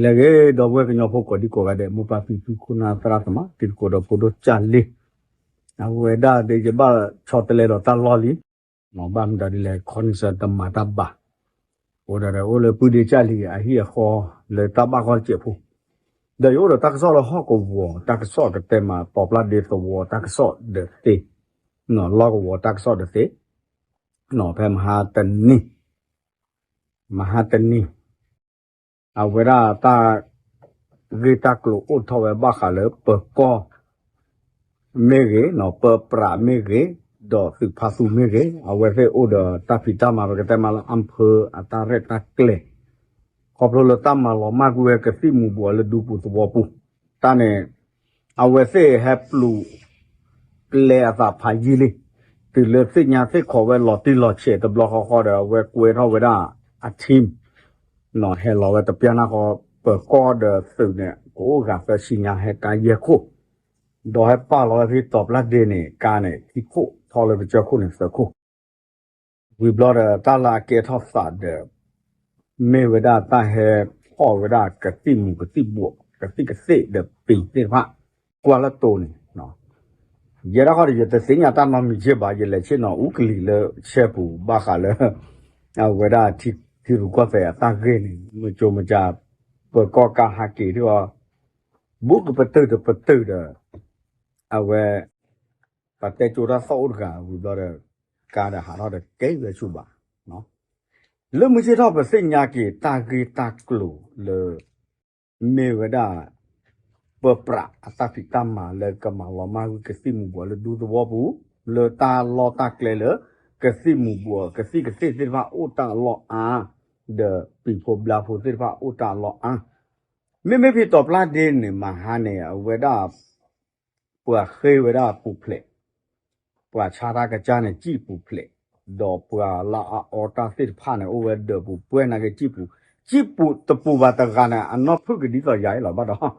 လဲၤဂ့ၤ ဒီပုၢ်ဝဲၢ်ကညီဖိကိးဒံကိးဂၤဒဲး မိၢ်ပၢ်ဖံဖု ခိၣ်နၢ်သရၣ်သမါ တံၤသကိးဒီးဖိဒိၣ်ကၢ်လံ, အဝဲဒၣ်ဒီးယဘၣ်ဆီတလဲဒီးတၢ်လီၢ်လံ, ဘၣ်မတၤဒ်လဲၣ် ခီနံၣ်စၢၤတမၤတၢ်ဘၣ်, အိၣ်ဒီးအိၣ်လၢပုၢ်ဒ့ကၢ်လံအဟံၣ်အဃီ လၢတၢ်ဘၣ်ဂီၢ်စဲးဖိ, ဒီးယအိၣ်ဒီးတၢ်ကစီၣ်လၢဟီၣ်ကဝီၤ တၢ်ကစီၣ်ကတဲမး တီၤပျၢ်ဒ့သဝီတၢ်ကစီၣ်ဒီးသ့, လီၢ်ကဝီၤတၢ်ကစီၣ်ဒီးသ့, ဖဲမဟါတနံၤ မဟါတနံၤ အဝဲဒၣ်တၢ်ဂ့ၢ်တၢ်ကျိၤအိၣ်ထီၣ်ဝဲဘၣ်ဃးလၢပၢၤကီၢ်မ့ၢ်ဂ့ၤ, ပၢၤပြးမ့ၢ်ဂ့ၤ, ဒီးသုးဖါသူမ့ၢ်ဂ့ၤ, အဝဲသ့ၣ်အိၣ်ဒီးတၢ်ဖံးတၢ်မၤ ပကတဲမးလၢ အဖၢအတၢ်ရဲၣ်တၢ်ကျဲၤ, ခီဖျိလၢတၢ်မၤလီၤမၢ်ကွံာ်ဝဲကသံၣ်မူၤဘှီးလၢဒူပူၤသဝီပူၤ, တၢ်န့ၣ် အဝဲသ့ၣ်ဟဲပျူၤ ကျဲအသးဖးယံာ်လံ, တုၤလၢသ့ၣ်ညါသ့ၣ်ခိးဝဲလီၤတံၢ်လီၤဆဲးတဘျီဃီဃီဒီး အဝဲကွဲထီၣ်ဝဲဒၣ်အ team ဟဲလီၤဝဲတပျၢ်နၢ်ဃီ ပၢၤကီၢ်ဒီးသုးန့ၣ် ကအိၣ်ဂၤသၢဆံညါ ဟဲကါယဲၢ်ခိၣ်, ဒီးဟဲပာ်လီၤဝဲဖဲတီၤပျၢ်ဒ့န့ၣ် ကါန့ၣ်ခံခိၣ် ထီၣ်လၢကစၢၢ်ခိၣ်န့ၣ်သၢခိၣ် ဝံၤဘျီဒီးတၢ်လၢအကဲထီၣ်သးဒီး မ့ၢ်ဝဲဒၣ်တၢ်ဟဲဖီၣ်ဝဲဒၣ်ကသံၣ်မူၤကသံၣ်ဘှီး ကသံၣ်ကသ့ၣ်ဒီးပံၤသ့ၣ်တဖၣ် ကွၢ်လၢတိၤန့ၣ်, ယဲဒၣ်ဃီဒီး ယတသ့ၣ်ညါတၢ်နီတမံၤဘၣ်, ယလဲၤဆ့ၣ်နီၤအူကလံၤလၢဆဲပူၤ ဘၣ်ဃးလၢ အဝဲဒၣ်ထံရူၢ်ကီၢ်သဲးအတၢ်ဂ့ၢ်န့ၣ် မုၢ်ကၠိမုၢ်ကၠၢ် ပၢၤကီၢ်ကါဟးက့ၤဒီး ဘူးကပတုာ်တပတုာ်ဒီး အဝဲ ပှၤတဲကၠိတၢ်သီၣ်အိၣ်တဂၤ ဝံၤဘျီဒီး ကါဒီးဟးထီၣ်ဒီးကဲဝဲဆူၣ်ဘၣ်, လၢမုၢ်ဆ့ၣ်ထီၣ်ပသ့ၣ်ညါက့ၤတၢ်ဂ့ၢ်တၢ်ကျိၤလၢ မ့ၢ်ဝဲဒၣ် ပၢၤပြးအတၢ်ဖံးတၢ်မၤလၢကမၤလီၤမၢ်ကွံာ်ကသံၣ်မူၤဘှီးလၢဒူသဝီပူၤ, လၢတၢ်လီၢ်တၢ်ကျဲလၢ ကသံၣ်မူၤဘှီး ကသံၣ်ကသ့ၣ်သ့ၣ်တဖၣ်အိၣ်တၢ်အလီၢ်အါ, ဒီးပံၤဖိဘျါဖိသ့ၣ်တဖၣ်အိၣ်တၢ်အလီၢ်အါ, မ့မ့ၢ်ဖဲတီၤပျၢ်ဒ့န့ၣ် မဟါန့ၣ် အဝဲဒၣ် ပှၤဃ့ဝဲဒၣ်ပူၤဖျဲး, ပှၤဆါတၢ်ကစၢ်န့ၣ် ကံၣ်ပူၤဖျဲး, ဒီးပှၤလၢအအီတၢ်သ့ၣ်တဖၣ်န့ၣ် အိၣ်ဝဲဒၢးပူၤပှဲၤနာ်က့ ကံၣ်ပူၤ, ကံၣ်ပူၤတပူၤဘၣ်တဂၤန့ၣ် အနီၢ်ဖုၣ်ကဒ်သိးယၤအံၤလီၤဘၣ်ဒီး,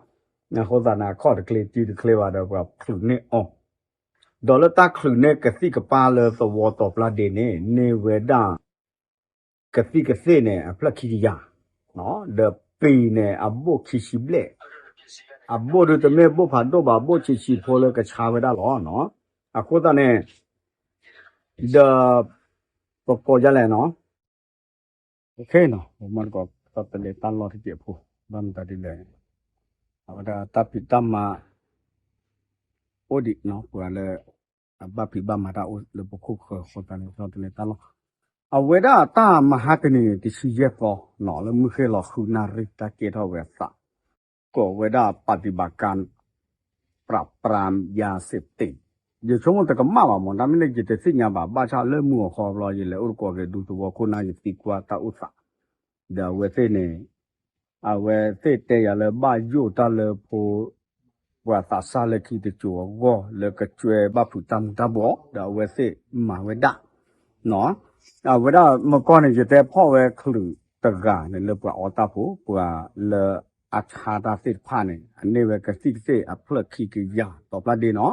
အဃိသတးန့ၣ် အခီၣ်တချ့စုတချ့ဘၣ်ဒီး ပှၤချုးန့ၢ်အီၤ, ဒီးလၢတၢ်ချုးန့ၢ်ကသံၣ်ကပၤလၢသဝီတီၤပျၢ်ဒ့န့ၣ် န့ၢ်ဝဲဒၣ် ကသံၣ်ကသ့ၣ်န့ၣ် အဖျၢၣ်ခံကယၤ, ဒီးပံၤန့ၣ် အဘိၣ်ခံဆံဘျဲၣ်, အဘိၣ်ဒုးတမ့ၢ်ဘိၣ်ဖးဒိၣ်ဘၣ် ဘိၣ်ဆံးဆံးဖိလၢကဆါဝဲဒၣ်လီၤ. အဃိသတးန့ၣ် ဒီး ပကိးယၤလဲၣ်နီၤ, ပမ့ၢ်တကိး တၢ်တလဲၤတၢ်လီၢ်တစဲးဖိ ဘၣ်မတၤဒ်လဲၣ်, အဝဲဒၣ်တၢ်ဖံးတၢ်မၤ အိၣ်ဒံးနီၤ ပှၤလၢ အဘၣ်ဖံးဘၣ်မၤတၢ်အိၣ်လၢပခိၣ်ဃၢၤအဃိသတးန့ၣ် တၢ်တလဲၤတၢ်လီၢ်, အဝဲဒၣ်တၢ်မဟါတနံၤန့ၣ် တဆံယဲၢ်သီနီၤ လၢမုၢ်ဃ့ၢ်လီၤဃုနၣ်ရံၣ် တၢ်ကဲထီၣ်ဝဲအသး ကိးဝဲဒၣ် ပฏิบัติการ ปราบปรามยาเสพติด ယဆိကမိၣ်တကမၣ်ဘၣ်မး တၢ်မ့ၢ်လၢယတသ့ၣ်ညါဘၣ် ဘၣ်ဆၣ်လၢမုၢ်အဃီဘျီ ယလဲၤအိၣ်တကိးက့ၤဒူသဝီခိၣ်နၢ် ယသံကွၢ်တၢ်အိၣ်သး, ဒီးအဝဲသ့ၣ်န့ၣ် အဝဲသ့ၣ်တဲယၤလၢဘၣ်ယိၣ်တၢ်လၢဖိ ပှၤသးစၢ်လၢခံတစိၤအဂီၢ် လၢကစၢၤဘၣ်ဖုးတၢ်မူၤတၢ်ဘှီး ဒီးအဝဲသ့ၣ်မၤဝဲဒၣ် အဝဲဒၣ်မကီၢ်န့ၣ် ယတဲဖီၣ်ဝဲချုးတဂၤန့ၣ် လၢပှၤအီတၢ်ဖိ ပှၤလၢအဆါတၢ်သ့ၣ်တဖၣ်န့ၣ် အန့ၢ်ဝဲကသံၣ်ကသ့ၣ်အဖျၢၣ်ခံကယၤ တီၤပျၢ်ဒ့နီၤ,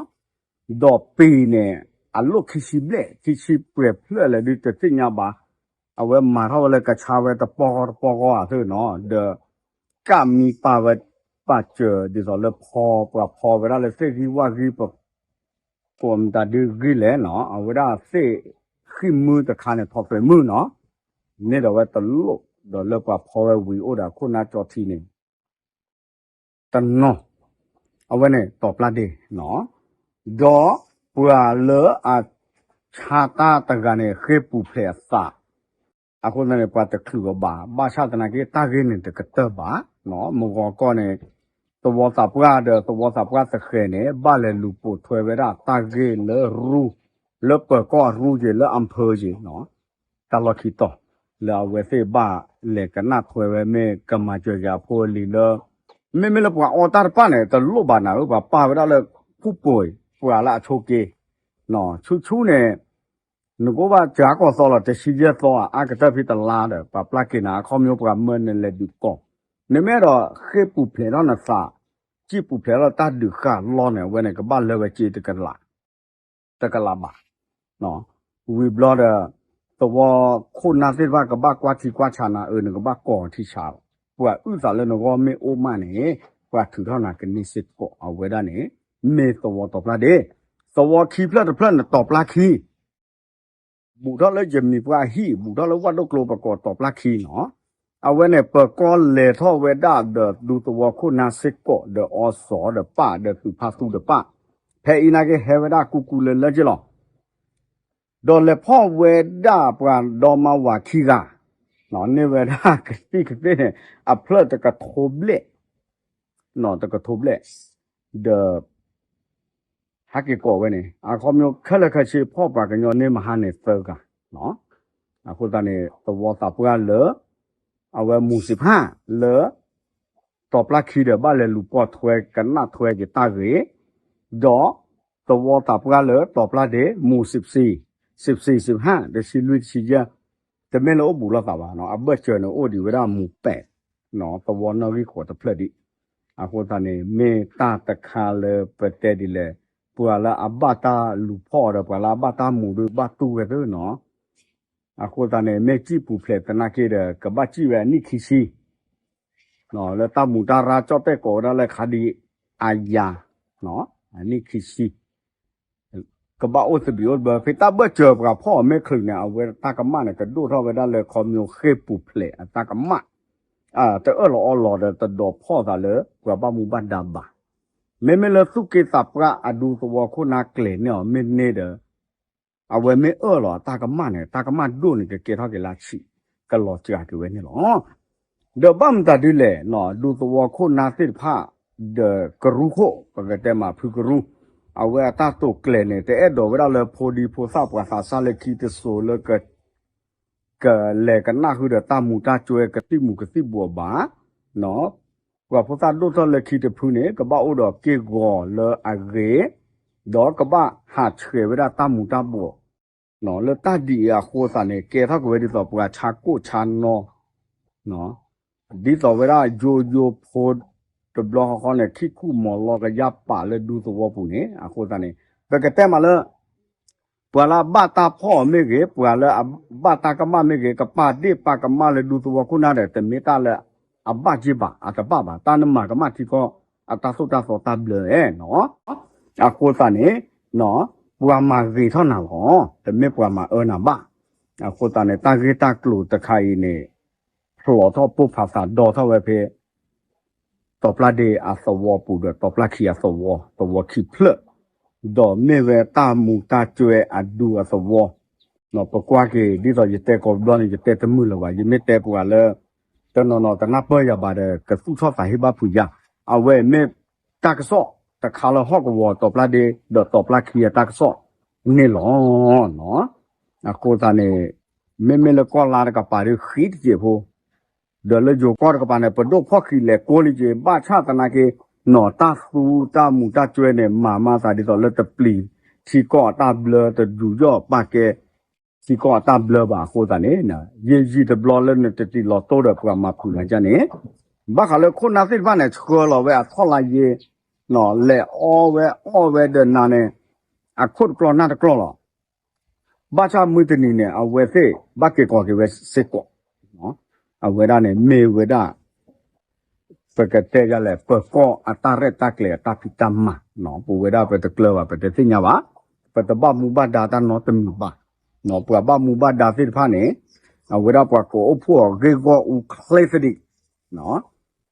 ဒီးပံၤန့ၣ် အလိၣ်ခံဆံဘျဲၣ် ခံဆံပှဲၤဖျၢၣ်လၢဒုးတသ့ၣ်ညါဘၣ်, အဝဲမၤထီၣ်ဝဲလၢကဆါဝဲတပီၢ်ဂီၢ်တပီၢ်ဂီၢ်ဧါသ့ၣ်နီၤ, ဒီး ကၣ်မံပာ်ဝဲ ပာ်စၢၤဒ်သိးလၢဖီ ပှၤဖီဝဲဒၣ်လၢသ့ၣ်ဂံၢ်ဝၣ်ဂံၢ် ကိးမတၤဒုးဂံၢ်လဲၣ်နီၤ အဝဲဒၣ်သ့ၣ်ဃံၣ်မုၢ်တခါန့ၣ် ထီၣ်သွဲးမုၢ်နီၤ, န့ၣ်ဒီးဝဲတလိၣ် ဒီးလၢပှၤဖီဝဲဝံၤအိၣ်ဒီးအခိၣ်နၢ်ကၠီထံန့ၣ် တနီၤ, အဝဲန့ၣ်တီၤပျၢ်ဒ့နီၤ, ဒီးပှၤလၢအဆါတၢ်တဂၤန့ၣ် ဃ့ၢ်ပူၤဖျဲးအသး အဃိသတးန့ၣ် ပှၤတချုးအီၤဘၣ်, ဘၣ်ဆၣ်သနာ်က့ တၢ်ဂ့ၢ်န့ၣ်တကတၢၢ်ဘၣ်, မုၢ်ဂီၤကီၢ်န့ၣ် သဝီသးပှၢ်ဒီးသဝီသးပှၢ်သဃဲၤန့ၣ် ဘၣ်လဲၤလူၤပိာ်ထွဲဝဲဒၣ်တၢ်ဂ့ၢ်လၢရူ လၢပၢၤကီၢ်အရူက့ၤ လၢအဖၢက့ၤ တၢ်လီၢ်ခံတီၤ လၢအဝဲသ့ၣ်ဘၣ်လဲၤကနၣ်ထွဲဝဲမ့ၢ်ကမၤစၢၤယၤဖိအလံၤလၢ မ့မ့ၢ်လၢပှၤအီတၢ်တဖၣ်န့ၣ် တလိၣ်ဘၣ်နၤဧၢ ပှၤပာ်ဝဲဒၣ်လၢ ဖူပိၢ် ပှၤလၢအဆိးက့ ဆူဆူန့ၣ် နကအိၣ်ဘၣ်စှၤကီၢ်သီလီၤ တဆံယဲၢ်သီဧါ အါကတၢၢ်ဖဲတလါဒီး ပှၤပျၢ်က့ၤနၤ အခီပညီပှၤမၢနလဲၤဒုးကိး, နမ့ၢ်အဲၣ်ဒိးဃ့ၢ်ပူၤဖျဲးထီၣ်နသး ကံၣ်ပူၤဖျဲးထီၣ်တၢ်ဒုးဃာ်လီၢ်န့ၣ် အဝဲန့ၣ်ကဘၣ်လၢဝဲစ့တကလး တကလးဘၣ်, ဝံၤဘျီဒီး သဝီခိၣ်နၢ်သ့ၣ်တဖၣ်ကဘၣ်ကွၢ်ထံကွၢ်ဆးနၤ အၢ နကဘၣ်ကိးထံဆးလီၤ ပှၤအုၣ်သးလၢနဂီၢ်မ့ၢ်အိၣ်မးန့ၣ် ပှၤထုးထီၣ်နၤကန့ၢ်စ့ၢ်ကီး အဝဲဒၣ်န့ၣ် မ့ၢ်သဝီတီၤပျၢ်ဒ့ သဝီခံဖျၢၣ်တဖျၢၣ်န့ၣ် တီၤပျၢ်ခံ ဘူးထီၣ်လၢယမံၤပှၢ်အဟံၣ် ဘူးထီၣ်လၢဝၣ်ဒိၣ်ကျိပကိးတီၤပျၢ်ခံနီၤ. အဝဲန့ၣ် ပၢၤကီၢ်လဲၤထီၣ်ဝဲဒၣ်ဒီးဒူသဝီခိၣ်နၢ်စ့ၢ်ကီး ဒီးအီစီၤ ဒီးပၣ်ဒီးသုးဖါသူတပၣ် ဖဲအံၤနာ်က့ဟဲဝဲဒၣ်ကူကူလၢလၢက့လီၤ. ဒီးလဲၤဖီၣ်ဝဲဒၣ်ပှၤဒီမါဝၤခံဂၤ န့ၢ်ဝဲဒၣ်ကသံၣ်ကသ့ၣ်န့ၣ် အဖျၢၣ်တကထိဘျဲၣ် တကထိဘျဲၣ် ဒီး ဟဲက့ၤကိးဝဲန့ၣ် အခီပညီခဲလၢာ်ခဲဆ့ဖီၣ်ပှၤကညီန့ၢ်မဟါန့ၣ်သၢဂၤ အဃိသတးန့ၣ် သဝီသးပှၢ်လၢ အဝဲမူၤစံးဖးလၢ တီၤပျၢ်ခံဒီးဘၣ်လဲၤလူၤပိာ်ထွဲကနၣ်ထွဲက့ၤတၢ်ဂ့ၢ် ဒီး သဝီသးပှၢ်လၢတီၤပျၢ်ဒ့ မူၤစံးဆံး စံးဆံးစံးဖး တဆံလွံၢ်တဆံယဲၢ် တမ့ၢ်လၢအိၣ်ဘူးလိာ်သးဘၣ် အဘၢၣ်စၢၤန့ၣ်အိၣ်ဒံးဝဲဒၣ်မူၤပဲာ် သဝီနီၣ်ဂံၢ်ဃိးတဖျၢၣ်ဒံး အဃိသတးန့ၣ် မ့ၢ်တၢ်တခါလၢပတဲဒ်လဲၣ် ပှၤလၢအဘၣ်တၢ်လူၤဖီၣ်ဒီး ပှၤလၢအဘၣ်တၢ်မူၤဒုးဘၣ်တူၢ်ဝဲသ့နီၤ. အဃိသတးန့ၣ် မ့ၢ်စံၣ်ပူၤဖျဲးသနာ်က့ဒီး ကဘၣ်စံၣ်ဝဲအနံၣ်ခံဆံ လၢတၢ်မူၤတၢ်ရၢ်ကၠီၣ်တဲၣ်ကိးဝဲဒၣ်လၢခါဒံးအယၤ အနံၣ်ခံဆံ ကဘၣ်အိၣ်သဘံၣ်အိၣ်သဘၢ ဖဲတၢ်ဘၢၣ်စၢၤပှၤဖီၣ်အီၤမ့ၢ်ချုးန့ၣ် အဝဲတၢ်ကမၣ်န့ၣ် ကဒိၣ်ထီၣ်ဝဲဒၣ်လၢခီဖျိဃ့ၢ်ပူၤဖျဲးအတၢ်ကမၣ် တအၢၣ်လီၤအီလီၤဒီးတဒိးဖီၣ်သးလၢပှၤဘၣ်မူဘၣ်ဒါဘၣ်. မ့မ့ၢ်လၢသူၣ်က့သးပှၢ်အဒူသဝီခိၣ်နၢ်ကျဲၤန့ၢ်အီၤမ့ၢ်န့ၢ်ဒီး အဝဲမ့ၢ်အၢၣ်လီၤအတၢ်ကမၣ်န့ၣ် တၢ်ကမၣ်ဒိၣ်န့ၣ် ကကဲထီၣ်က့ၤလၢဆံး ကလီၤစှၤက့ၤဝဲန့ၣ်လီၤ. ဒီးဘၣ်မတၤဒ်လဲၣ် ဒူသဝီခိၣ်နၢ်သ့ၣ်တဖၣ် ဒီးကရူၢ်ခိၣ် ပကတဲမးဖုကရူၢ် အဝဲအတၢ်တိာ်ကျဲၤန့ၣ် တအဲၣ်ဒိးဝဲဒၣ်လၢဖိဒံဖိသၣ်ပှၤသးစၢ်လၢခံတစိၤလၢ ကလဲၤကနၣ်ဃုာ်ဒီးတၢ်မူၤတၢ်ကၠွဲကသံၣ်မူၤကသံၣ်ဘှီးဘၣ် ပှၤဖိသၣ်ဒိၣ်ထီၣ်လၢခံတဖုန့ၣ် ကဘၣ်အိၣ်ဒီးက့ၢ်ဂီၤလၢအဂ့ၤ ဒီးကဘၣ်ဟးဆှဲးဝဲဒၣ်တၢ်မူၤတၢ်ဘှီး လၢတၢ်ဒ်အံၤအဃိသတးန့ၣ် ကဲထီၣ်က့ၤဝဲဒ်သိးပှၤဆါကိၣ်ဆါနီၤ ဒ်သိးဝဲဒၣ်ယိယိဖိတဘျီဃီဃီန့ၣ် ခံခူၣ်မီၤလီကယၢ်ပာ်လၢဒူသဝီပူၤန့ၣ် အဃိသတးန့ၣ် ပကတဲမးလၢ ပှၤလၢအဘၣ်တၢ်ဖီၣ်အီၤမ့ၢ်ဂ့ၤ ပှၤလၢအဘၣ်တၢ်ကမၣ်မ့ၢ်ဂ့ၤ ကပာ်ဒ့ၣ်ပာ်ကမၣ်လၢဒူသဝီခိၣ်နၢ်ဒီး တမ့ၢ်တၢ်လၢအဘၣ်က့ဘၣ် အတဘၣ်ဘၣ် တၢ်နမၤကမၣ်ထံကီၢ် အတၢ်သိၣ်တၢ်သီတၢ်ဘျၢနီၤ အဃိသတးန့ၣ် ပှၤမၤဂ့ၤထီၣ်နၤလီၤ တမ့ၢ်ပှၤမၤအၢနၤဘၣ်. အဃိသတးန့ၣ် တၢ်ဂ့ၢ်တၢ်ကျိၤတခါအံၤန့ၣ် ဖျိးထီၣ်ပိၢ်ဖးသးဒီထီၣ်ဝဲဖဲ တီၤပျၢ်ဒ့အသဝီပူၤဒီး တီၤပျၢ်ခံအသဝီ သဝီခံဖျၢၣ် ဒီးမ့ၢ်ဝဲတၢ်မူၤတၢ်ကၠွဲအဒူအသဝီ ပကွၢ်က့ၤ ဒ်သိးယတဲကိးဘျီန့ၣ် ယတဲတမုာ်လၢၤဘၣ် ယမ့ၢ်တဲပှၤလၢ တနီၤနီၤတနၢ်ပၢၢ်ယၤဘၣ်ဒီး ကသူၣ်ထီၣ်သးဟ့ဘၣ်ဖုးယၤ အဝဲမ့ၢ်တၢ်ကစီၣ်တခါလၢဟီၣ်ကဝီၤတီၤပျၢ်ဒ့ ဒီးတီၤပျၢ်ခံအတၢ်ကစီၣ်န့ၣ်လီၤ. အဃိသတးန့ၣ် မ့မ့ၢ်လၢကီၢ်လါတကပၤဒီးဃံတစဲးဖိ ဒီးလၢယိၤကီၢ်တကပၤန့ၣ် ပဒိၣ်ဖီၣ်ဃံးလဲၤကိးလံက့ၤ ဘၣ်ဆၣ်သနာ်က့ နီၢ်တၢ်သူတၢ်မူၤတၢ်ကၠွဲန့ၣ် မၤမၤသးဒ်သိးလၢတပျံၤထံကီၢ်အတၢ်ဘျၢ တယူးယီၣ်ပာ်ကဲ ထံကီၢ်အတၢ်ဘျၢဘၣ်အဃိသတးန့ၣ် ယံာ်ယံာ်တဘျီလၢနတတံးလီၤတိၢ်ဒီးပှၤမၤဖုးနၤကန့ၣ် ဘၣ်ဃးလၢခိၣ်နၢ်သ့ၣ်တဖၣ်န့ၣ် ဆှၢလီၤဝဲအထီၣ်လါယ့ လဲၤအီဝဲအီဝဲဒီးနၤန့ၣ် အခိၣ်တကျီၢ်နၢ်တကျီၢ်လီၤ. ဘၣ်ဆၣ်မုၢ်တနံၤန့ၣ် အဝဲသ့ၣ်ဘၣ်က့ၤကိးက့ၤဝဲစ့ၢ်ကီး အဝဲဒၣ်န့ၣ်မ့ၢ်ဝဲဒၣ် ပကတဲယလဲၣ် ပၢၤကီၢ်အတၢ်ရဲၣ်တၢ်ကျဲၤအတၢ်ဖံးတၢ်မၤ ပဝဲဒၣ်ပတကျၢၤဘၣ် ပတသ့ၣ်ညါဘၣ် ပတဘၣ်မူဘၣ်ဒါတၢ်နီတမံၤဘၣ် ပှၤဘၣ်မူဘၣ်ဒါသ့ၣ်တဖၣ်န့ၣ် အဝဲဒၣ်ပှၤကိးအိၣ်ဖှိၣ်အီၤဂ့ၢ်ဂီၢ်အူချ့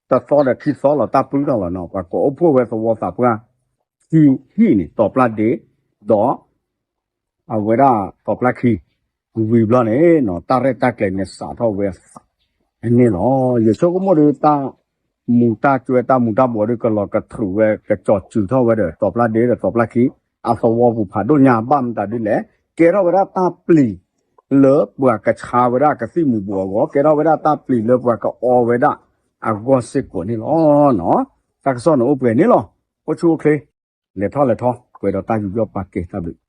သဒံး တသီဒီးခံသီလီၤ တၢ်ပျုၢ်ထီၣ်လီၤနီၤ ပှၤကိးအိၣ်ဖှိၣ်ဝဲသဝီသးပှၢ် ခံဟံၣ်န့ၣ် တီၤပျၢ်ဒ့ ဒီး အဝဲဒၣ်တီၤပျၢ်ခံ ဝံၤဘျီန့ၣ် တၢ်ရဲၣ်တၢ်ကျဲၤန့ၣ်စးထီၣ်ဝဲန့ၣ်လီၤ. ယဆိကမိၣ်ဒီးတၢ်မူၤတၢ်ကၠွဲတၢ်မူၤတၢ်ဘှီးဒီးကလီၤကထြူးဝဲ ကစီၤစုၤထီၣ်ဝဲဒီး တီၤပျၢ်ဒ့ဒီးတီၤပျၢ်ခံ အသဝီပူၤဖးဒိၣ်ညါ ဘၣ်မတၤဒ်လဲၣ် ကဲထီၣ်ဝဲဒၣ်တၢ်ပျံၤလၢပှၤကဆါဝဲဒၣ်ကသံၣ်မူၤဘှီးအဂီၢ် ကဲထီၣ်ဝဲဒၣ်တၢ်ပျံၤလၢပှၤကအီဝဲဒၣ်အဂီၢ်စ့ၢ်ကီးန့ၣ်လီၤ. တၢ်ကစီၣ်န့ၣ်အိၣ်ပှဲၤန့ၣ်လီၤ. အိၣ်ဆူၣ်အိၣ်ချ့ လဲၤထီၣ်လဲၤထီ ပှဲၤဒီးတၢ်ယူးယီၣ်ပာ်ကဲတၢ်ဘျုး